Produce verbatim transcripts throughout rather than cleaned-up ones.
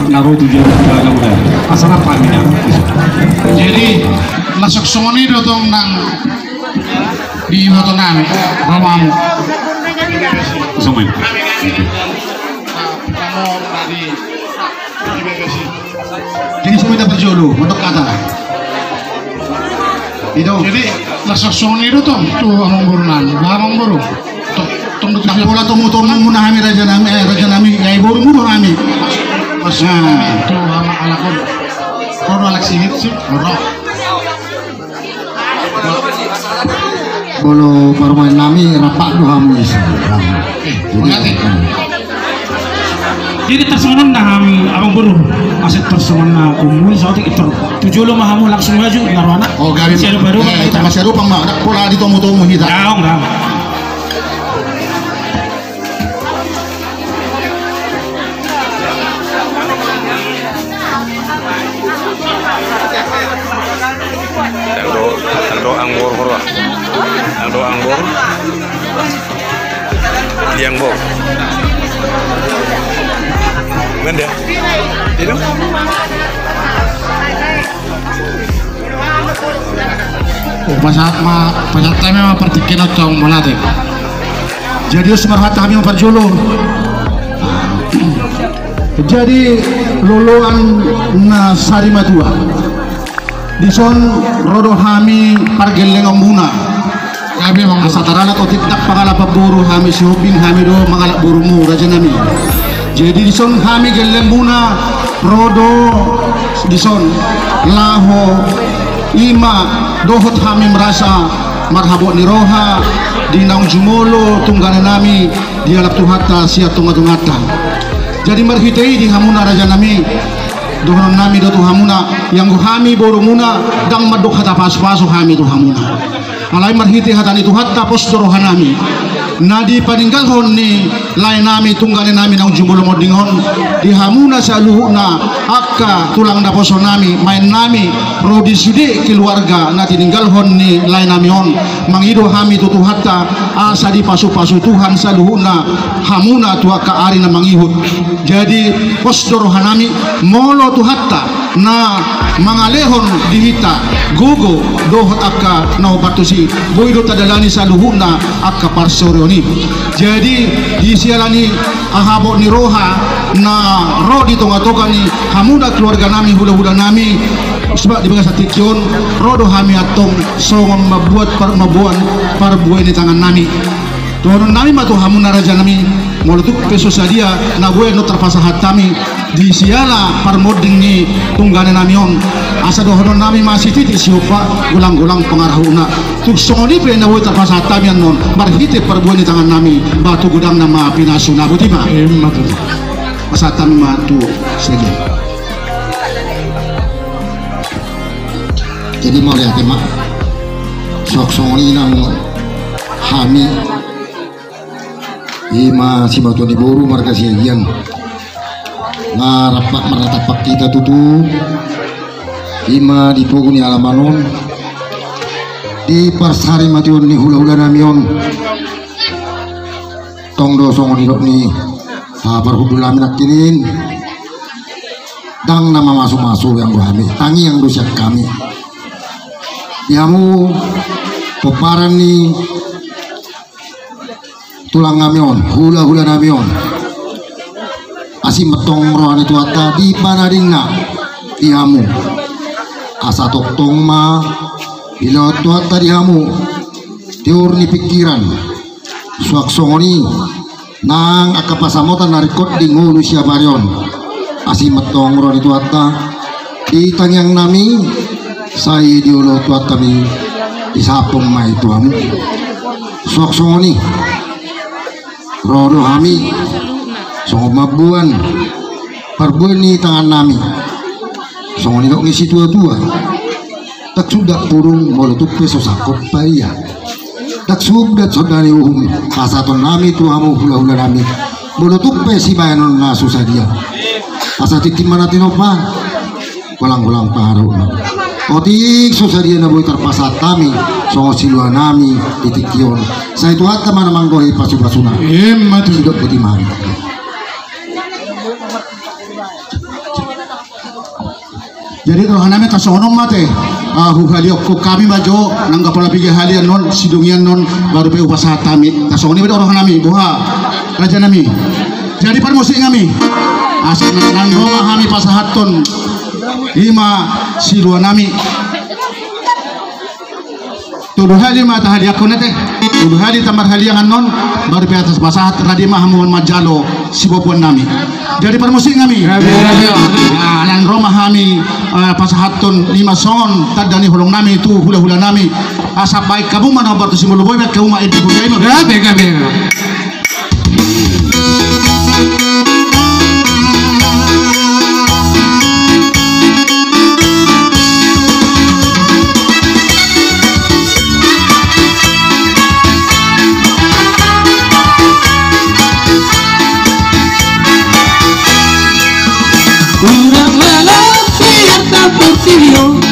Na ro tu dia, na ro tu dia. Asal apa ni? Jadi, langsung songon i do tong nang di iboto nami, romamu. Songon i. Jadi, semua dapat jolo, untuk kata. Jadi, langsung songon i do tong, tu amangboru nami, amangboru. Tong, tong, tong, pola tomutomuna hami raja nami, eh, raja nami, ya, iborumu do hami. Mas, nah. Tu ama alakon. Kono alak singit sih, kono. Molo parumaen nami, rap do hamu isi. Eh, jadi, mangate. Jadi tarsongon on da hami, amangboru. Asa tarsongon na umui saotik itor. Tu jolo ma hamu langsung maju, na rohana. Oh, gabe. Siarupa-rupa. Eh, hita masiarupa ma, ndang pola ditomutomu hita. Daong, daong. Ndang do, ndang do angbor, bro. Ndang do angbor. Di angbor. Mende. Itu. Oh, pasahat ma, pasahat hami ma partingkian on, tong, mauliate. Jadi, os marhata hami ma parjolo. Jadi, loloan na sari matua. Dison ro do hami pargellengonmuna. Asa tarana otik ndang pangalap boru hami, sihombing hami do mangalap borumu, raja nami. Jadi dison hami gellengmuna ro do dison laho i ma dohot hami merasa marhabot ni roha di naung jumolo tunggane nami dialap Tuhanta sian tongatonganta. Jadi marhite i di hamuna raja nami, dohonon nami do tu hamuna, ianggo hami borumuna, ndang mandok hata pasupasu hami tu hamuna. Alai marhite hata ni Tuhanta pos do roha nami. Na dipaninggalhon ni lae nami tunggane nami naung jumolo monding on, di hamuna saluhutna angka tulang naposo nami, maen nami, ro di sude keluarga na tininggalhon ni lae nami on, mangido hami tu Tuhanta, asa dipasupasu Tuhan saluhutna hamuna tu angka ari na mangihut. Jadi pos do roha nami, molo Tuhanta na mangalehon di hita gogo dohot angka na hombar tusi, boi do tadalani saluhutna angka parsorion i. Jadi di siala ni habot ni roha na ro di tongatonga ni hamuna keluarga nami, hulahula nami, sebab di bagasan tingki on ro do hami antong songon mambuat par-, mamboan parbue ni tangan nami. Dohonon nami ma tu hamuna raja nami, molo tung pe so sadia na boi annon tarpasahat hami di siala parmonding ni tunggane nami on, asa dohonon nami ma sititi siompa, golanggolang pangarahutna. Tung songon i pe na boi tarpasahat hami annon marhite parbue ni tangan nami, ba tu godangna ma pinasuna. Boti ma. Ima tutu. Pasahat hami ma tu sadia. Jadi mauliate ma. Suang songon i nang hami, i ma simatua ni boru marga Siagian, na rap marnatampak hita tutu, i ma di pogu ni alaman on, di parsarimateon ni hulahula nami on. Tong do songon nidok ni, ah, parhundul nami nangkin i, ndang na mamasumasu ianggo hami, tangiang do sian hami. Di hamu pomparan ni tulang nami on, hulahula nami on, asi ma tong roha ni Tuhanta di panadingna di hamu. Asa tongtong ma dilehon Tuhanta di hamu tiur ni pingkiran, suang songon i nang angka pansamotan na ringkot di ngolu siapari on. Asi ma tong roha ni Tuhanta di tangiang nami, sai dioloi Tuhanta ma i, disahaphon ma i tu hamu. Suang songon i ro do hami songon mamboan parbue ni tangan nami. Songon nidok ni situatua, ndang suda pudung molo tung pe so sangkot paia. Ndang suda songon na ni uhum pasahaton nami tu hamu hulahula nami, molo tung pe sibahenon na so sadia. Asa tingki ma na tinompa, golanggolang pangarahutna. Otik so sadia na boi tarpasahat hami songon silua nami di tingki on, sai Tuhanta ma na manggohi pasupasuna. Ima tutu. Sidok boti ma hami. Jadi roha nami tarsongon on ma ate. Ah, huhaliangkon hami ma jo nang gapo na piga hali annon, sidungian annon, baru pe hupasahat hami. Tarsongon i ma do roha nami, boha, raja nami. Jadi parmusik nami. Asa nang, nang ro ma hami pasahathon i ma silua nami. Tolu hali ma tahaliangkon ate. Tolu hali tamarhaliang annon, baru pe atas pasahat, rade ma hamu manjalo siboan nami. Jadi parmusik nami. Gabe, gabe. Ah, nang ro ma hami, eh, pasahathon i ma songon tanda ni holong nami tu hulahula nami. Asa baen hamu ma na hombar tu simbolo boi, baen hamu ma ende boi, ai ma. Gabe, gabe. Hurang lalap biar tak portibi on.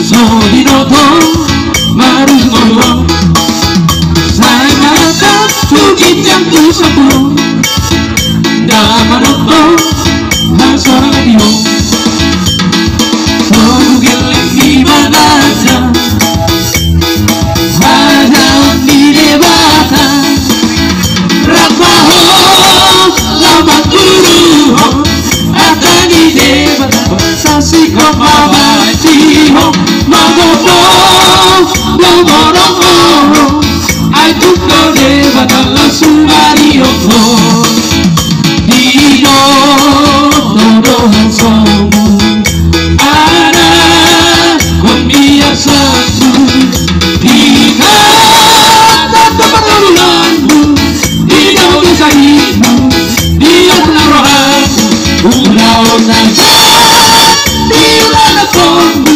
So dinoto marus ngolong. Sai mata tu ginjang tu sapulung. Nda manoto hasora dio. So geleng di mana aja. Hadaon ni Debata. Rap ma ho laho manguruhon hata ni Debata. Sasihon ma baen sihon magopo. Gomorong ho. Ai tung do Debata langsung marihot ho. Di do do do somu. Anak kon biar satu. Di kata tempat ulanmu. Di dalam kisahmu. Di atas rohamu. Ulaon na di ulaon na somu.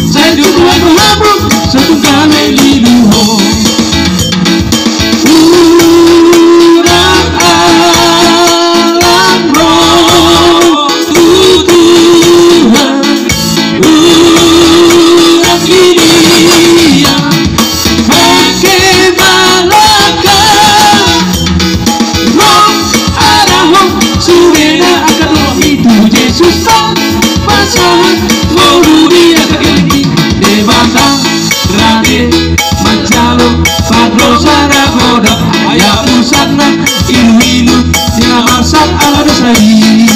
Sai tubuan rohamu. Satu kali lilu ho. Hurang alang ro tu Tuhan. Hurang i dia pake malaka. Ro arahon sude na angka dohot i tu Jesus. Pasahat ngolu di angka geleng i Debata. Rade manjalo pardosa na godang. Ai pusatna iluilu na marsat ala dosa i.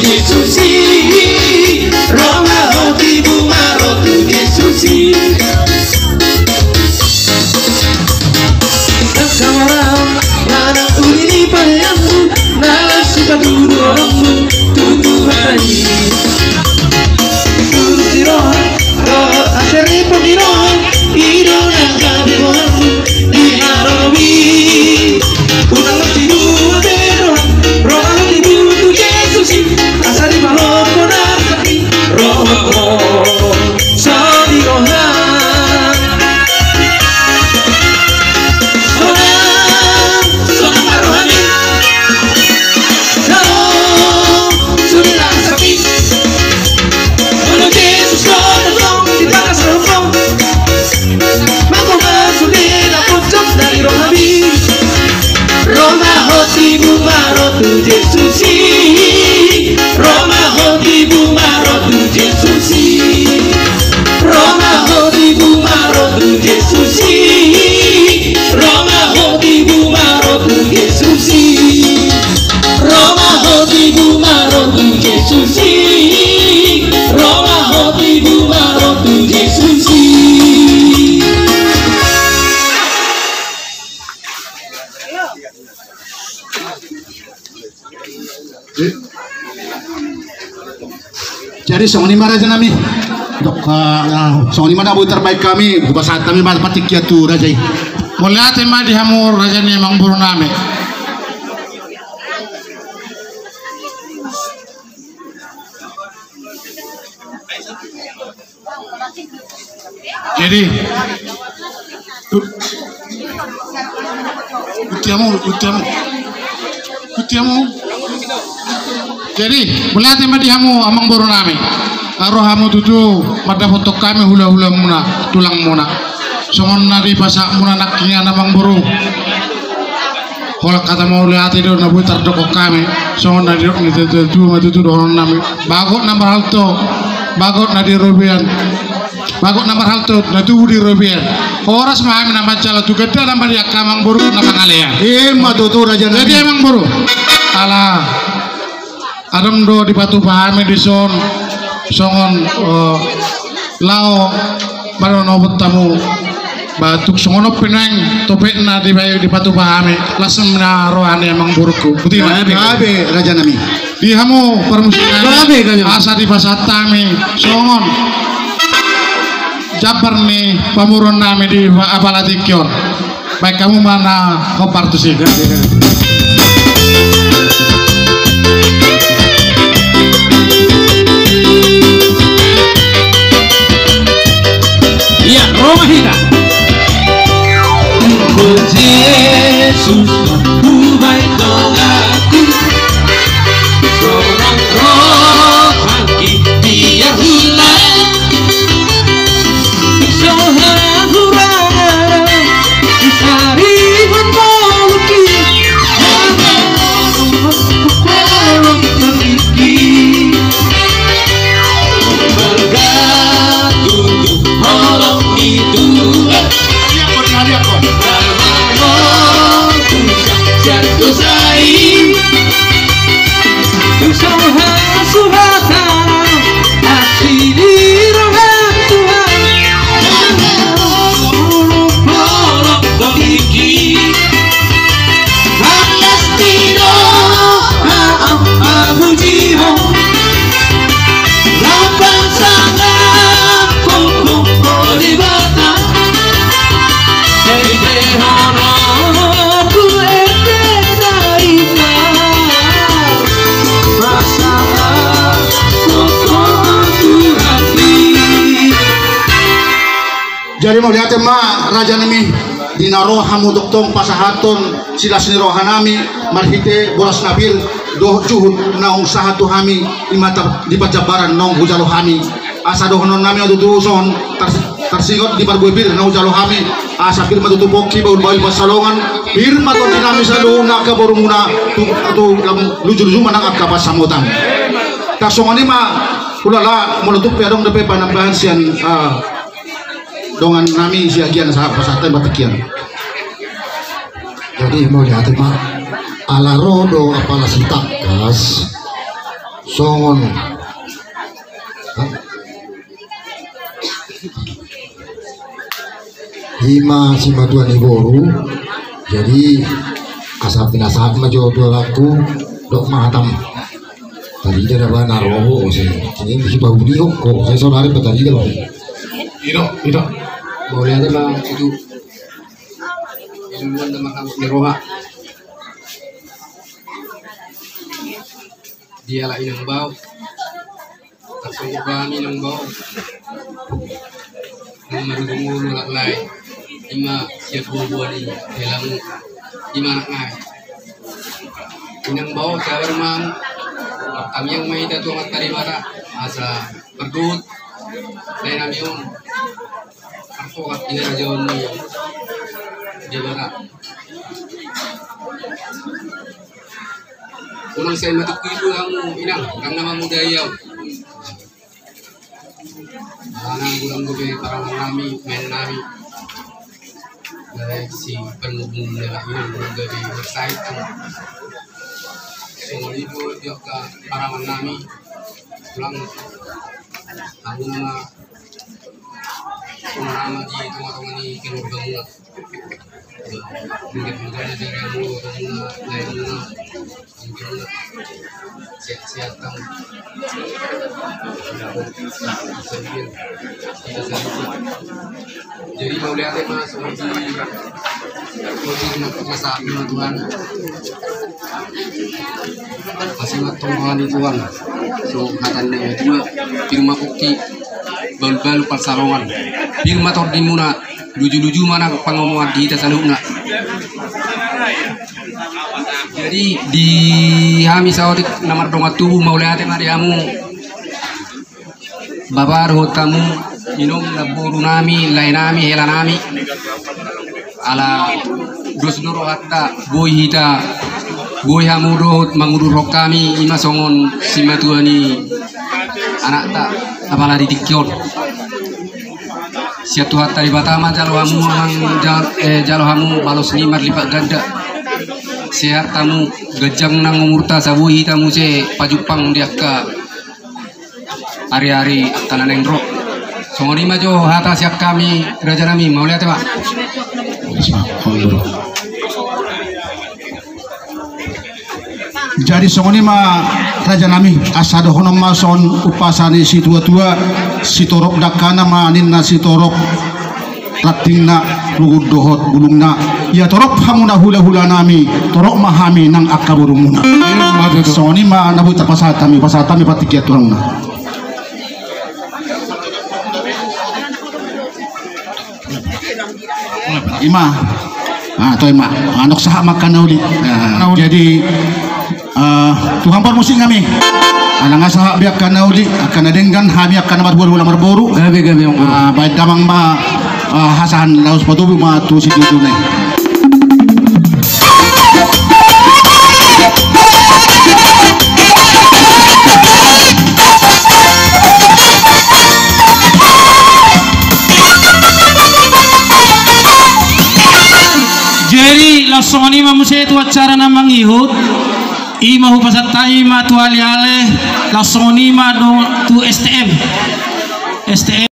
Jesus i, ro ma ho tibu ma ro tu Jesus i. Angka marau manang uli ni paleanmu, na laos sipatudu holongmu tu Tuhanta i. Tutu si roha, roha asa ripot ni roha, i do nang gabe goarmu di haroro i. Unang tibu be roham, roham tibu tu Jesus i, asa dipahophop na sangkap ni roham, songon i roham. Sonang, sonang ma rohami. Sonang, sonang ma rohami. Molo Jesus do tongtong di bagas roham, mangkok ma sude na pojok dari rohami. Ro ma ho tibu ma ro tu Jesus i. Ro ma ho tibu ma ro tu Jesus i. Ro ma ho tibu ma ro tu Jesus i. Ro ma ho tibu ma ro tu Jesus i. Ro ma ho tibu ma ro tu Jesus i. Ro ma ho tibu ma ro tu Jesus i. Jadi songon i ma raja nami. Dok, ah, songon i ma na boi tarbaen hami, hupasahat hami ma partingkian tu raja i. Mauliate ma di hamu raja ni amangboru nami. Jadi, ut-, uti hamu, uti hamu. Uti hamu. Jadi, mauliate ma di hamu amangboru nami. Ro hamu tutu mandapothon hami hulahulamuna, tulangmuna. Songon na dipasahatmuna nangkiningan amangboru. Holan hata mauliate do na boi tardokhon hami. Songon na didok ni natuatua ma tutu dohonon nami. Bagot na marhalto, bagot na di robean. Bagot na marhalto na tubu di robean. Horas ma hami na manjalo tu ganda na marliat, angka amangboru na mangalean. I ma tutu raja nami. Jadi amangboru, ala adong do dipatupa hami dison songon, eh, laho manonobot hamu. Ba tung songon on pe nuaeng topetna dibaen dipatupa hami, las ma roha ni amangborungku. Boti ma. Gabe, gabe raja nami. Di hamu parmusik nami. Gabe, gabe. Asa dipasahat hami songon jambar ni pamoruon nami di apala tingki on. Baen hamu ma na hombar tusi. Ia, ro ma hita. Engkon Jesus hubaen donganku, sonang rohangki biar hula. Jadi mauliate ma raja nami, di na ro hamu tongtong pasahathon silas ni roha nami marhite boras na pir dohot juhut naung sahat tu hami, i ma tar-, di parjambaran naung hujalo hami. Asa dohonon nami ma tutu songon tar-, tarsingot di parbue pir naung hujalo hami. Asa pir ma tutu pongki bahulbahul pansalongan, pir ma tondi nami saluhutna angka borumuna tu, tu lam lujurlujur manang angka pansamotan. Tar songon i ma, hulala molo tung pe adong dope panambahan sian, ah, dongan nami siagian sahat pasahat hami partingkian. Jadi mauliate ma, ala ro do apala sitangkas. Songon. Hah? Ima simatua ni boru. Jadi asa pinasahat ma jo tu anakku, dok ma hatam. Tadi dia dapat narobo, saya ini si bahu dia kok, saya saudari petani dia. Iro, iro. Boleh aja, Bang, itu. Ilmuwan na manghamus ni roha. Dialap inang bao. Tarsonggop hami inang bao. Nunga marujung ulu laklai. Ima siap buah-buah ni helamu. Ima anak nai. Inang bao, sabar ma. Martamiang ma hita tu Amanta Debata. Asa parduhut. Lae nami on. Parpokat di harajaon ni Debata. Unang sai matukku ibu hamu inang, nang na mamudai au. Alana godang dope paraman nami, maen nami. Dari si panungkun ni anak inang godang dope marsahit. Songon i do di angka paraman nami. Ulang hamu na Selamat di tonga-tonga ni keluarga muna. Mungkin mungkin dari mulu, muna, dari muna. Mungkin muna. Sehat-sehat kamu. Tidak sakit. Jadi mauliate ma songon i. Mauliate ma songon i, Tuhan. Masih matong roha ni Tuhan. So hata ni na matua, pir ma pongki, balu-balu pansalongan. Pir ma tondimuna, luju-luju ma nang pangomoan di hita saluhutna. Jadi di hami saotik na mardongan tubu, mauliate ma di hamu. Bapa dohot hamu, inong, namboru nami, lae nami, hela nami. Ala dos do rohanta, boi hita, boi hamu dohot mangudukhon hami, ima songon simatua ni anakta, apala di tingki on. Sian Tuhanta Debata ma jalo hamu, amang, jal-, eh, jalo hamu balos ni marlipat ganda. Sehat hamu, ganjang nang umurta, asa boi hita muse pajumpang di angka ari-ari angka na naeng ro. Songon i ma jo hata sian hami, raja nami, mauliate ma. Jadi songon i ma, raja nami, asa dohonon ma songon umpasa ni situa-tua, sitorop dangkana ma ninna sitorop rantingna, rugut dohot bulungna. Ia torop hamu na hula-hula nami, torop ma hami nang angka borumuna. Songon i ma na boi tapasahat hami, pasahat hami partingkian tu hamuna. Ima. Ah, to ima. Anok sahat ma angka na uli. Ah, jadi, ah, tu hamu parmusik nami. Ala nga sahat be angka na uli, angka na denggan, hami angka na marhula-hula marboru. Gabe, gabe, amang boru. Ah, baen damang ma, ah, hasahan laos patubu ma tu situtu na i. Jadi laos songon i ma muse tu acara na mangihut. I ma hupasahat hami ma tu ale-ale, laos songon i ma do tu S T M. S T M.